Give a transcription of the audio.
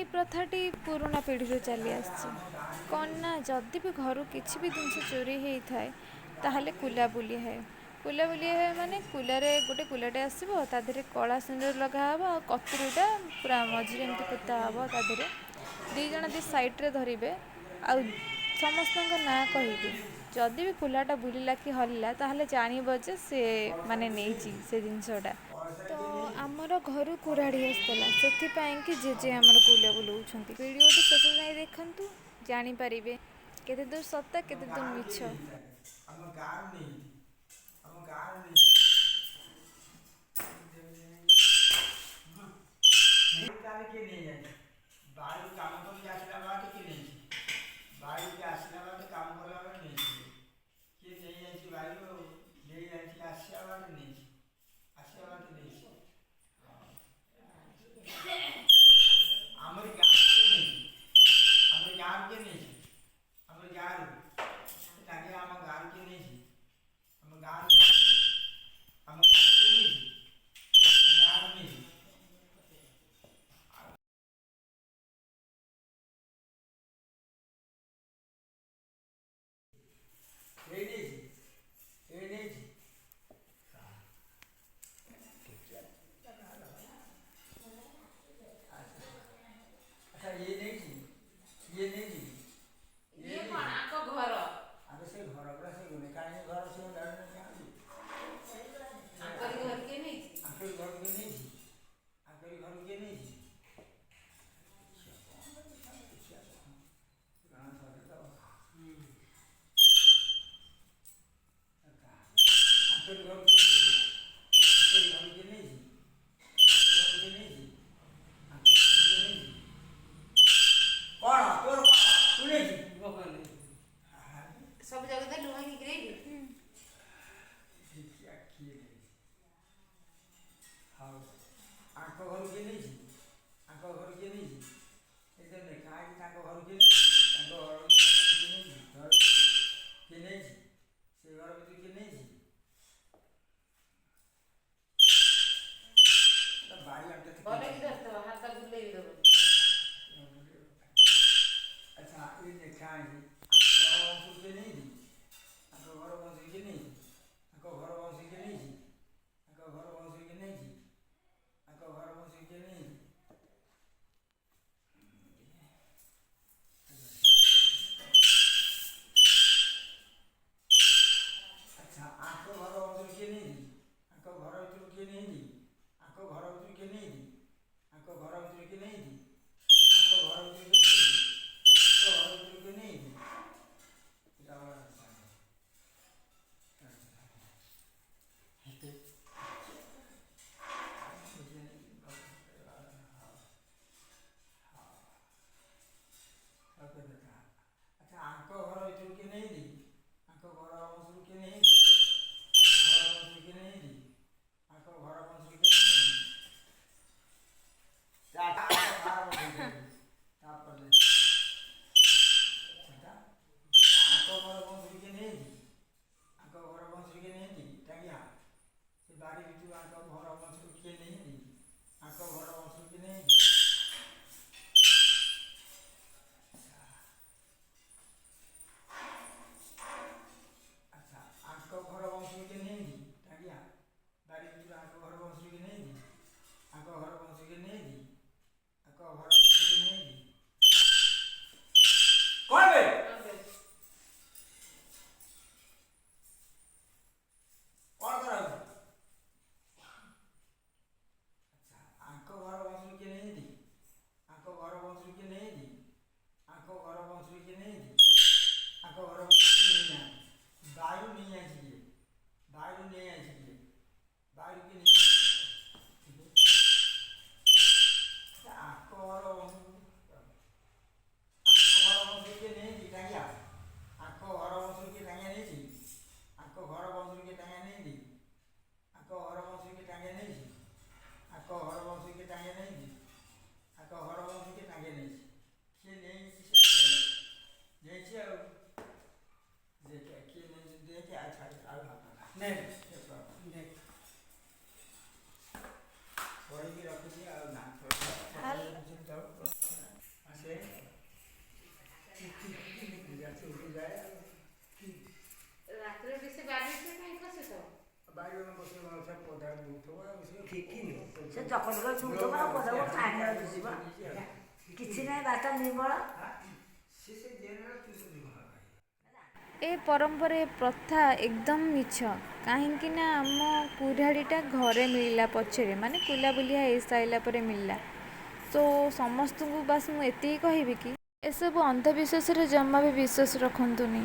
ଏଇ ପ୍ରଥାଟି ପୁରୁଣା ପିଢ଼ିରୁ ଚାଲି ଆସିଛି। କ'ଣ ନା ଯଦି ବି ଘରୁ କିଛି ବି ଜିନିଷ ଚୋରି ହେଇଥାଏ, ତାହେଲେ କୁଲା ବୁଲିଥାଏ। କୁଲା ବୁଲିଥାଏ ମାନେ କୁଲାରେ ଗୋଟେ କୁଲାଟେ ଆସିବ, ତା ଦେହରେ କଳା ସିନ୍ଦୁର ଲଗାହେବ ଆଉ କତୁରୀଟା ପୁରା ମଝିରେ ଏମିତି ପୋତା ହେବ। ତା ଦେହରେ ଦୁଇ ଜଣ ଦୁଇ ସାଇଡ଼୍ରେ ଧରିବେ ଆଉ ସମସ୍ତଙ୍କ ନାଁ କହିବେ। ଯଦି ବି କୁଲାଟା ବୁଲିଲା କି ହଲିଲା, ତାହେଲେ ଜାଣିବ ଯେ ସେ ମାନେ ନେଇଛି ସେ ଜିନିଷଟା। ତ ଆମର ଘରୁ କୁରାଢ଼ୀ ଆସିଥିଲା, ସେଥିପାଇଁ କି ଜେଜେ ଆମର କୁଲା ବୁଲଉଛନ୍ତି। ଭିଡ଼ିଓଟି ଶେଷ ଯାଏଁ ଦେଖନ୍ତୁ, ଜାଣିପାରିବେ କେତେ ଦୂର ସତ, ଆମ କେତେ ଦୂର ଗାଁରୁ ମିଛ। କିଏ ନେଇଛି ତାହେଲେ? ଆମ ଗାଁରୁ ନେଇଛି, ଆମ ଗାଁରୁ ନେଇଛି। ତାହେଲେ କିଏ ନେଇଯାଇଛି? ବାଡ଼ିରୁ କାମ କରିକି ଆସିଲା ବାଟେ କିଏ ନେଇଛି? ବାଡ଼ିକି ଆସିଲା ବାଟେ କାମ କଲା ବେଳେ ନେଇଛି। କିଏ ନେଇଯାଇଛି ବାଡ଼ିରୁ? ଆଉ ନେଇଯାଇଛି, ଆସିବା ବାଟେ ନେଇଛି, ଆସିବା ବାଟେ ନେଇଛି। ଆମରି ଗାଁରୁ କିଏ ନେଇଛି? ଆମରି ଗାଁରୁ କିଏ ନେଇଛି? ଆମରି ଗାଁରୁ ତାଙ୍କେ, ଆମ ଗାଁରୁ କିଏ ନେଇଛି? ଆମ ଗାଁରୁ କିଏ ନେଇଛି? ଆମ ଗାଁରୁ କିଏ ନେଇଛି? ଆମ ଗାଁରୁ ନେଇଛି। ଏଇ ନେଇଛି, ଏଇ ନେଇଛି। ଆଚ୍ଛା, ଇଏ ନେଇଛି, ଇଏ ନେଇଛି। ଇଏ କଣ ଆଙ୍କ ଘର? ଆଗ ସେ ଘର ପୁରା ସେ କାହିଁକି ଘର ସେ କାହିଁକି? ଆଙ୍କରି ଘର କିଏ ନେଇଛି? ଆଙ୍କରି ଘର କିଏ ନେଇଛି? ଆଙ୍କରି ଘର କିଏ ନେଇଛି? ଆଙ୍କରି ଘର କିଏ ନେଇଛି? ଆଙ୍କରି ଘର କିଏ ନେଇଛି? ଆଙ୍କରି ଘର କିଏ ନେଇଛି? ଆଙ୍କରି ଘର କିଏ ନେଇଛି? କଣ ତୋର? କଣ ତୁ ନେଇଛୁ? ସବୁ ଜାଗା ଦେଲୁ ଭାଙ୍ଗିକିରି ଏଇଠି। ଦେଖିଆ କିଏ ନେଇଛି। ହଉ, ଆଙ୍କ ଘରୁ କିଏ ନେଇଛି? ଆଙ୍କ ଘରୁ କିଏ ନେଇଛି? ଏ ତ ଲେଖା ହେଇଛି। ତାଙ୍କ ଘରୁ କିଏ ନେଇଛି? ତାଙ୍କ ଘର କିଏ ନେଇଛି? ଘର କିଏ ନେଇଛି? ସେ ଘର ଭିତରୁ କିଏ ନେଇଛି? ବାରି ଆଡ଼େ। ଭଲ କି ଧରିଥିବ, ହାତ ବୁଲେଇ ଦବ। ଆଚ୍ଛା, ଏ ଲେଖା ହେଇଛି। ଆଙ୍କ ଘର ବଂଶରୁ କିଏ ନେଇଛି? ଆଙ୍କ ଘର ବଂଶରୁ କିଏ ନେଇଛି? ଆଙ୍କ ଘର ବଂଶରୁ କିଏ ନେଇଛି? ଆଙ୍କ ଘର ବଂଶରୁ କିଏ ନେଇଛି? ଆଙ୍କ ଘର ବଂଶରୁ କିଏ ନେଇଛି? ଆଚ୍ଛା, ଆଙ୍କ ଘର ବଂଶରୁ କିଏ ନେଇଛି? ଆଙ୍କ ଘର ଭିତରୁ କିଏ ନେଇଛି? ଆଙ୍କ ଘର ଭିତରୁ କିଏ ନେଇଛି? ଆଙ୍କ ଘର ଭିତରୁ କିଏ ନେଇଛି? ଆଙ୍କ ଘର ଭିତରୁ କିଏ ନେଇଛି? ଆଙ୍କ ଘର ଭିତରୁ କିଏ ନେଇଛି? ସେ ଚକଟି କରି ଥୋଉଥିବ ଆଉ ପଦାକୁ ପାଣି ଦିଶିବ କିଛି ନାହିଁ, ବାଟ ନିର୍ମଳ। ଏ ପରମ୍ପରା, ଏ ପ୍ରଥା ଏକଦମ ମିଛ। କାହିଁକି ନା ଆମ କୁରାଢ଼ୀଟା ଘରେ ମିଳିଲା ପଛରେ, ମାନେ କୁଲାବୁଲିଆ ହେଇସାରିଲା ପରେ ମିଳିଲା। ସୋ ସମସ୍ତଙ୍କୁ ବାସ୍ ମୁଁ ଏତିକି କହିବି କି ଏସବୁ ଅନ୍ଧବିଶ୍ୱାସରେ ଜମା ବି ବିଶ୍ୱାସ ରଖନ୍ତୁନି।